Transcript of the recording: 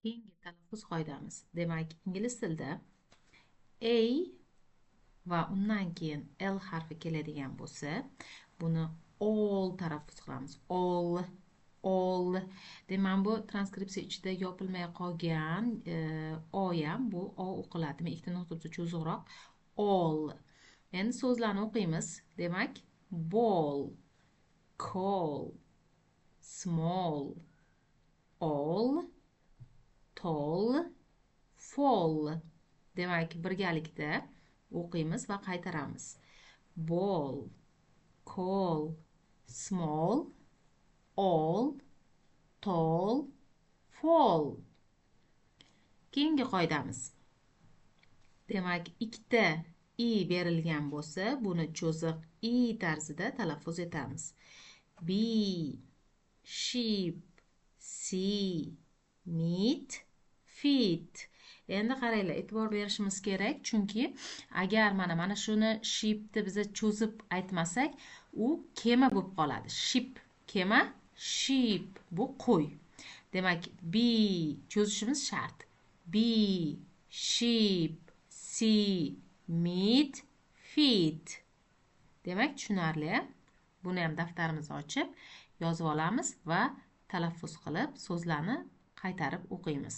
Keyingi talaffuz qoidamiz. Demak, ingliz tilida a va undan keyin l harfi keladigan bo'lsa, buni all talaffuz qilamiz. All, all. Demak, bu transkripsiya ichida yopilmay qolgan o ham bu o o'qiladi. Demak, ikkita nuqta bo'lsa cho'ziqroq. All. Endi so'zlarni o'qiymiz. Demak, ball, call, small, all, tall, fall. Demak, birgalikda o'qiymiz va qaytaramiz. Ball, call, small, all, tall, fall. Keyingi qoidamiz. Demak, ikkita i berilgan bo'lsa, buni cho'ziq i tarzida talaffuz etamiz. Bee, sheep, see, meet, feet. Endi qaranglar, e'tibor berishimiz kerak, chunki agar mana shuni sheepni biza cho'zib aytmasak, u kema bo'lib qoladi. Ship kema, sheep bu qo'y. Demak, bee cho'zishimiz shart. Bee, sheep, see, meet, feet. Demak, tushunarli. Buni ham daftarimizni ochib yozib olamiz va talaffuz qilib so'zlarni qaytarib o'qiymiz.